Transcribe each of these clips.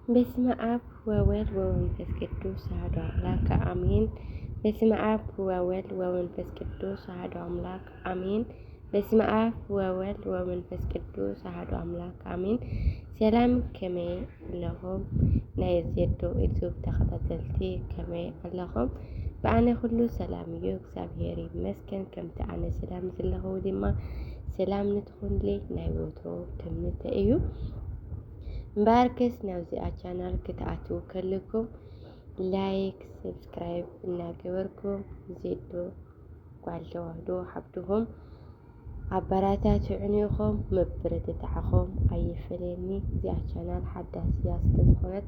በስመ አብ ወወልድ ወመንፈስ ቅዱስ አሐዱ አምላክ አሜን። በስመ አብ ወወልድ ወመንፈስ ቅዱስ አሐዱ አምላክ አሜን። በስመ አብ ወወልድ ወመንፈስ ቅዱስ አሐዱ አምላክ አሜን። ሰላም፣ ከመይ ኣለኹም? ናይ ዜዶ ዩቱብ ተኸታተልቲ ከመይ ኣለኹም? ብኣነ ኩሉ ሰላም እዩ፣ እግዚኣብሔር ይመስገን። ከምቲ ኣነ ሰላም ዘለኹ ድማ ሰላም ንትኹንለይ ናይ ወትሮ ትምኒተይ እዩ። እምበኣርከስ ናብዚኣ ቻናል ክትኣትዉ ከለኩም ላይክ፣ ሰብስክራይብ እናገበርኩም ዜዶ ጓል ተዋህዶ ሓብትኹም ኣበራታትዑኒ ኢኹም፣ ምብርትታዕኹም ኣይፈለየኒ። እዚኣ ቻናል ሓዳስ እያ ስለ ዝኾነት፣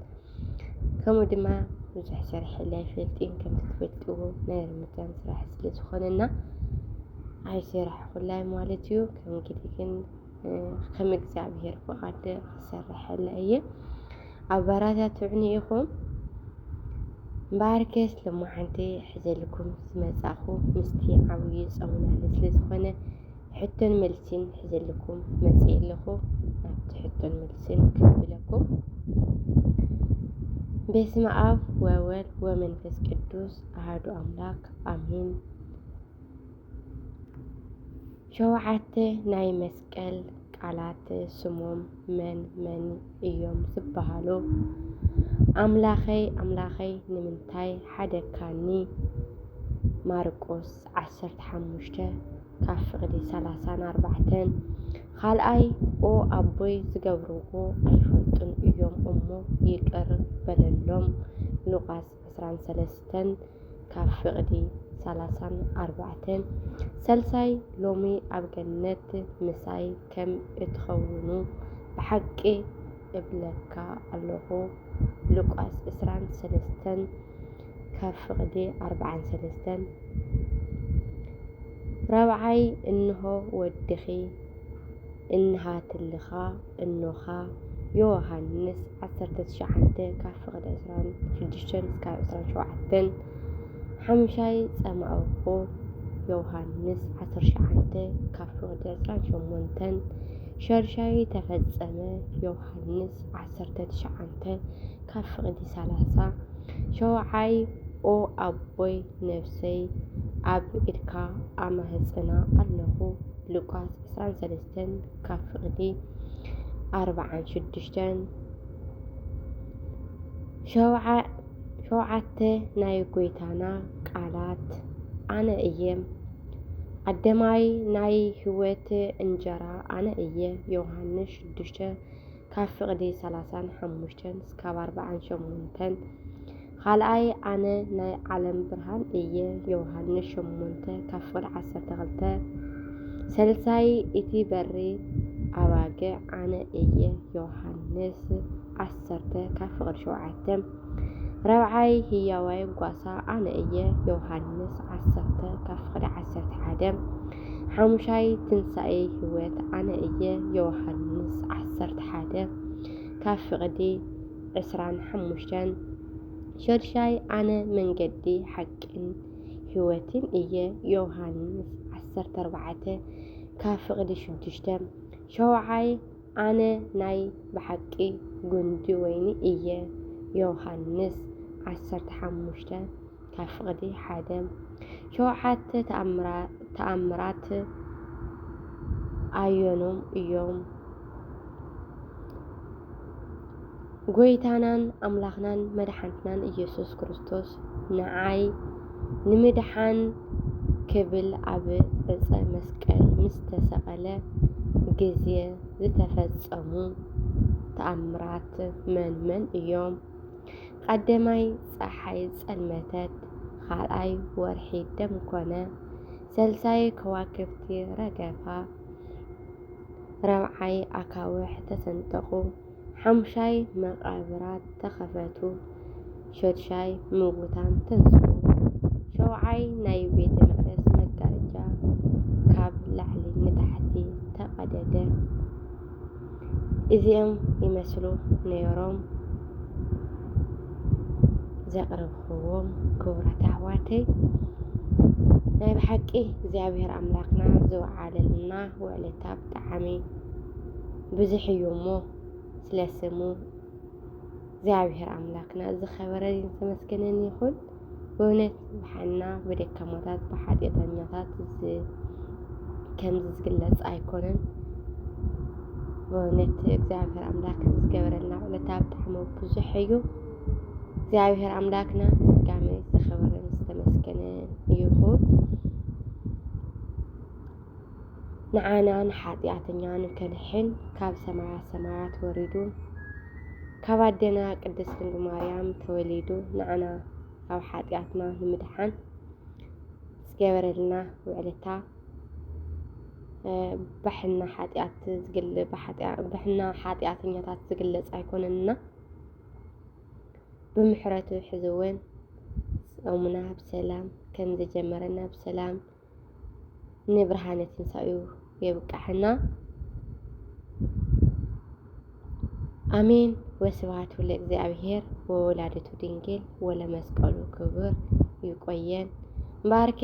ከምኡ ድማ ብዙሕ ሰርሐላ ኣይፈልጥን፣ ከም ትፈልጥዎ ናይ ርምዳን ስራሕ ስለ ዝኾነና ኣይሰራሕኩላይ ማለት እዩ። ከም ግዲ ግን ከም እግዚኣብሔር ፍቓድ ክሰርሐላ እየ። ኣበራታትዑኒ ኢኹም። እምበኣርከስ ሎማዓንቲ ሒዘልኩም ዝመጻኹ ምስቲ ዓብዪ ጾምና ስለ ዝኾነ ሕቶን መልሲን ሒዘልኩም መጽእ ኣለኹ። ናብቲ ሕቶን መልሲን ክብለኩም። በስመ አብ ወወልድ ወመንፈስ ቅዱስ አሐዱ አምላክ አሜን። ሸውዓተ ናይ መስቀል ቃላት ስሞም መን መን እዮም ዝበሃሉ? ኣምላኸይ ኣምላኸይ ንምንታይ ሓደግካኒ? ማርቆስ ዓሰርተ ሓሙሽተ ካብ ፍቕዲ ሰላሳን ኣርባዕተን። ካልኣይ ኦ ኣቦይ ዝገብርዎ ኣይፈልጡን እዮም እሞ ይቅር በለሎም። ሉቃስ ዕስራን ሰለስተን ካብ ፍቕዲ ሰላሳን ኣርባዕተን። ሰልሳይ ሎሚ ኣብ ገነት ምሳይ ከም እትኸውኑ ብሓቂ እብለካ ኣለኹ። ሉቃስ ዕስራን ሰለስተን ካብ ፍቕዲ ኣርባዓን ሰለስተን። ራብዓይ እንሆ ወድኺ እንሃትልኻ እኖኻ። ዮሃንስ ዓሰርተ ትሽዓተ ካብ ፍቕዲ ዕስራን ሽዱሽተን እስካብ ዕስራን ሸውዓተን። ሓምሻይ ጸማእኹ ዮሃንስ ዓሰርተ ትሽዓተ ካብ ፍቕዲ ዕስራን ሸሞንተን። ሸርሻይ ተፈጸመ ዮሃንስ ዓሰርተ ትሽዓተ ካብ ፍቕዲ ሰላሳ። ሸውዓይ ኦ ኣቦይ ነፍሰይ ኣብ ኢድካ ኣማህጽና ኣለኹ። ሉቃስ ዕስራን ሰለስተን ካብ ፍቕዲ ኣርባዓን ሽዱሽተን። ሸውዓ-፣ ሸውዓተ ናይ ጎይታና ቃላት ኣነ እየ። ቀደማይ ናይ ህይወት እንጀራ ኣነ እየ። ዮሃንስ ሽዱሽተ ካብ ፍቕዲ ሰላሳን ሓሙሽተን እስካብ ኣርባዓን ሸሞንተን። ካልኣይ ኣነ ናይ ዓለም ብርሃን እየ። ዮሃንስ ሸሞንተ ካብ ፍቕዲ ዓሰርተ ክልተ። ሰልሳይ እቲ በሪ ኣባግዕ ኣነ እየ። ዮሃንስ ዓሰርተ ካብ ፍቕዲ ሸውዓተ። ራብዓይ ህያዋይ ጓሳ ኣነ እየ። ዮሃንስ ዓሰርተ ካብ ፍቕዲ ዓሰርተ ሓደ። ሓሙሻይ ትንሳኤ ህይወት ኣነ እየ። ዮሃንስ ዓሰርተ ሓደ ካብ ፍቕዲ ዕስራን ሓሙሽተን። ሸድሻይ ኣነ መንገዲ ሓቅን ህይወትን እየ። ዮሃንስ ዓሰርተ ኣርባዕተ ካብ ፍቕዲ ሽዱሽተ። ሸውዓይ ኣነ ናይ ብሓቂ ጉንዲ ወይኒ እየ። ዮሃንስ ዓሰርተ ሓሙሽተ ካብ ፍቕዲ ሓደ። ሸውዓተ ተኣምራ-፣ ተኣምራት ኣየኖም እዮም? ጎይታናን ኣምላኽናን መድሓንትናን ኢየሱስ ክርስቶስ ንዓይ ንምድሓን ክብል ኣብ ዕፀ መስቀል ምስ ተሰቐለ ግዜ ዝተፈጸሙ ተኣምራት መን መን እዮም? ቀደማይ ጸሓይ ጸልመተት፣ ካልኣይ ወርሒ ደም ኮነ፣ ሰልሳይ ከዋክብቲ ረገፋ፣ ራብዓይ ኣካውሕ ተሰንጠቑ፣ ሓምሻይ መቓብራት ተኸፈቱ፣ ሸድሻይ ምዉታን ተንስኡ፣ ሸውዓይ ናይ ቤተ መቕደስ መጋረጃ ካብ ላዕሊ ንታሕቲ ተቐደደ። እዚኦም ይመስሉ ነይሮም ዘቕረብክዎም ክቡራት ኣሕዋተይ። ናይ ብሓቂ እግዚኣብሔር ኣምላኽና ዝወዓለልና ውዕለታ ብጣዕሚ ብዙሕ እዩ እሞ፣ ስለ ስሙ እግዚኣብሔር ኣምላክና ዝኸበረን ዝተመስገነን ይኹን። ብእውነት ብሓና ብደካማታት ብሓጢኣተኛታት ዝ-፣ ከምዚ ዝግለጽ ኣይኮነን። ብእውነት እግዚኣብሔር ኣምላክ ዝገበረልና ውዕለታ ብጣዕሚ ብዙሕ እዩ። እግዚኣብሔር ኣምላክና ድጋሜ ዝኸበረን ዝተመስገነን ይኹን። ንዓና ንሓጢኣተኛ ንከድሕን ካብ ሰማያ ሰማያት ወሪዱ፣ ካብ ኣደና ቅድስት ድንግል ማርያም ተወሊዱ፣ ንዓና ካብ ሓጢኣትና ንምድሓን ዝገበረልና ውዕለታ፣ እ፣ ብሕና ሓጢኣት ዝግል-፣ ብሓጢኣ-፣ ብሕና ሓጢኣተኛታት ዝግለጽ ኣይኮነንና። ብምሕረቱ ሕዚ እውን ጾሙና ብሰላም ከም ዝጀመረና ብሰላም ንብርሃነ ትንሳኤኡ የብቅሐና። ኣሜን። ወስብሐት ለእግዚኣብሔር ወወላዲቱ ድንግል ወለመስቀሉ ክቡር። ይቆየን። ባርኪ